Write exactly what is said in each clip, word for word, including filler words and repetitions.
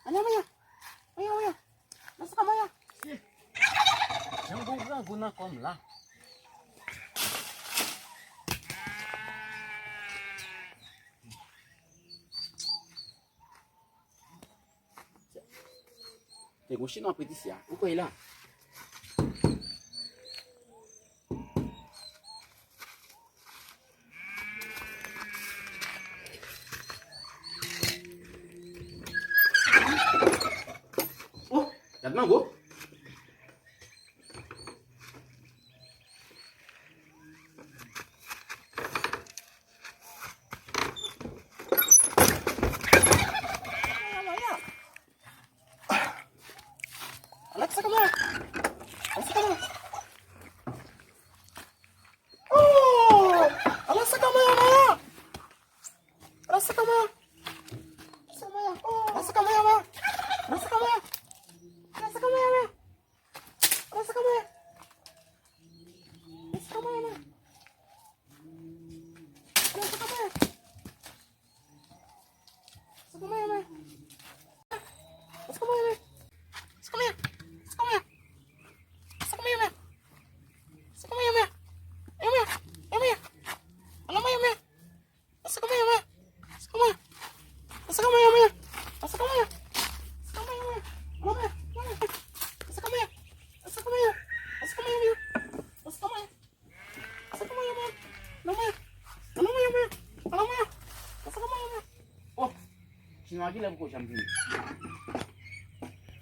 Anya, anya. Anya, anya. Nan sa kay mwen an. Jan gon grangou nan kò m la. Te gon chinwa prèt isi a. Ou kwè la? Oh, gad mango. Ala sa kay mwen. Ala sa kay mwen. Oh! Ala sa kay mwen, mwen. Ala sa kay mwen. Ala sa kay mwen, mwen. Ala sa kay mwen. Ala sa kay mwen, mwen. Ala sa kay mwen. Ala sa kay mwen, mwen. Ala sa kay mwen. Sa kòman ye, man? Sa kòman ye, man? Sa kòman ye, man? Oh! Chinwa genlè poko janm vini.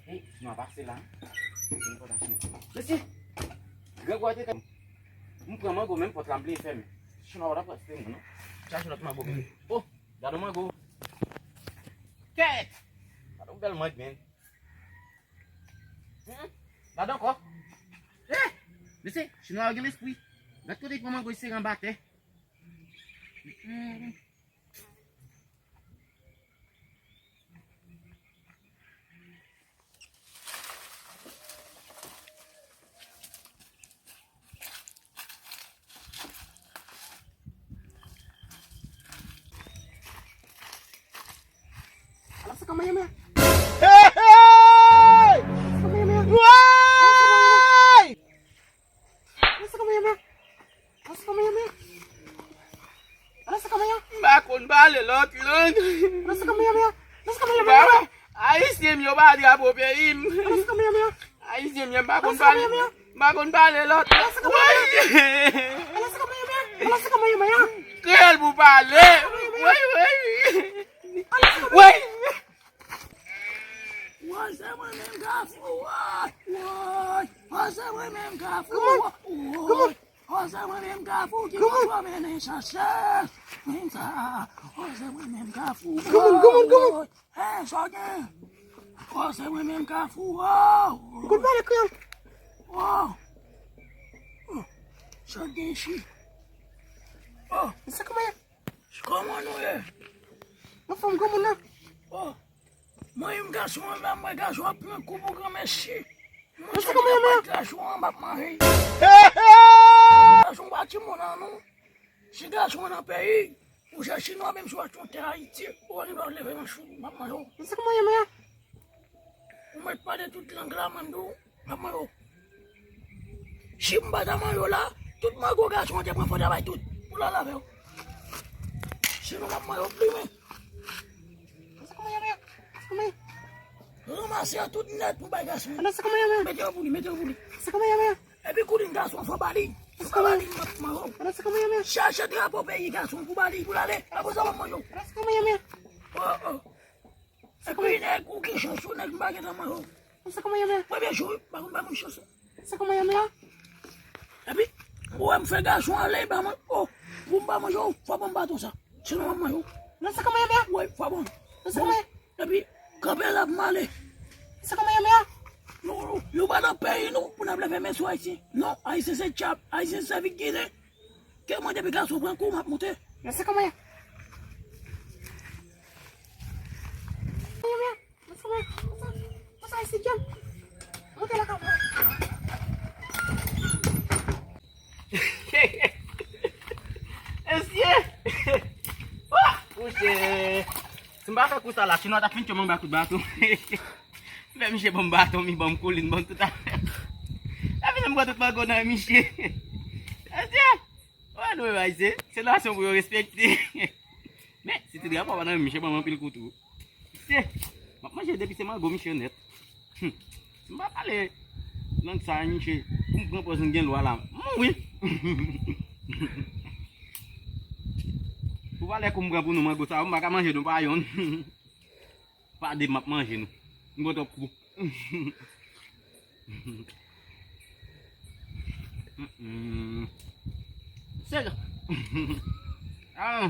Hey, chinwa pase la. Mesye, grangou a te ka. M pran mango, menm pòt la m bliye fèmen. Chinwa pa t ap rete mwen, non. Chache lòt mango vini. Oh, gade mango. Kèt! Gade yon bèl mango, man. Hmm? Gade ankò. Eh! Mesye, chinwa yo gen lespri. Gad kote l pran mango, li sere anba tè. Hmm. Ala sa kòman ye, man. Hey, hey! Ala sa kòman ye, man. Woy! Ala sa kòman ye, man. Ala sa kòman ye, man. Ala sa kòman ye. M pa konn pale lòt lang. Ala sa kòman ye, man. Ala sa kòman ye, man. Ayisyen m yo pa drapo peyi m. Ala sa kòman ye, man. Ayisyen m yo pa konn pale. M pa konn pale lòt. Woy! Kreyòl pou pale. Woy, woy. Woy! Woy, se mwen menm Kafou, woy, woy. Woy, se mwen menm Kafou, woy, woy. Woy, se mwen menm Kafou ki konn pwomennen chache. Menm sa. Woy, se mwen menm Kafou, woy. Hey, sa w gen? Oh, se mwen menm Kafou. Oh, oh. Ou konn pale kreyòl? Oh. Oh. Sa w gen isit? Oh. Sa kòman ye? Kòman nou ye? Anfòm, kòman nou? Oh. Mwen menm gason an la, mwen gason ap pran kou pou granmèsi. Mwen se kòman ye, man? Gason an m ap manje. Gason pa timoun an non. Si gason an nan peyi, ou se chinwa, menm si w achte yon tè Ayiti, ou pa gen dwa leve nan chou m ap manje w. Mesye, kòman ye, man? Ou mèt pale tout lang la, mwen m di w, m ap manje w. Si m pa ta manje w la, tout mango gason an te pran fò ta bay tout pou l al avè w. Sinon, m ap manje w plimen. Mesye, kòman ye, man? Mesye, kòman ye? Ranmase yo tout nèt pou bay gason. Mesye, kòman ye, man? Mete yo pou li, mete yo pou li. Mesye, kòman ye, man? Epi koulin gason fò ba li. Fò ba li, m ap manje w. Chache drapo peyi gason pou ba li, pou l ale. Apre sa, w ap manje w. Oh, oh. Epi nèg ou gen chans ou nèg m pa gentan manje w. Premye jou, pa konn ba moun chans. Epi, ou wè m fè gason ale, ba mwen, oh, pou m ba manje w, fò ban m baton sa. Sinon, m ap manje w. Wi, fò ban. Epi, kanpe la pou m ale. Yo, yo pa nan peyi nou pou n ap leve men sou Ayisyen. Non, Ayisyen se dyab, Ayisyen se sèvi Ginen. Ke mwen depi gason pran kou, m ap moute. Mesye! Wah! Mouche! Se M pa fè kou sa la, sinon w t ap fin tchè m anba kout baton. Fè misye ban m baton, mi ban m koulin, ban m tout afè. Epi m pran tout mango nan men misye. Mesye, wè nou bay se, se nasyon pou yo respekte. Men, si ti drapo pa nan men misye, ban m anpil kou tou. Se, m ap manje depi se mango misye nèt. Hmm. M pa pale lang sa a, misye. Pou m pran pòz m gen lwa la. M mouri. Pou valè kou m pran pou nou mango sa, m pa ka manje nou pa yonn. Pa de m ap manje nou. M pran twòp kou. Mm-mm. Se la. Ah.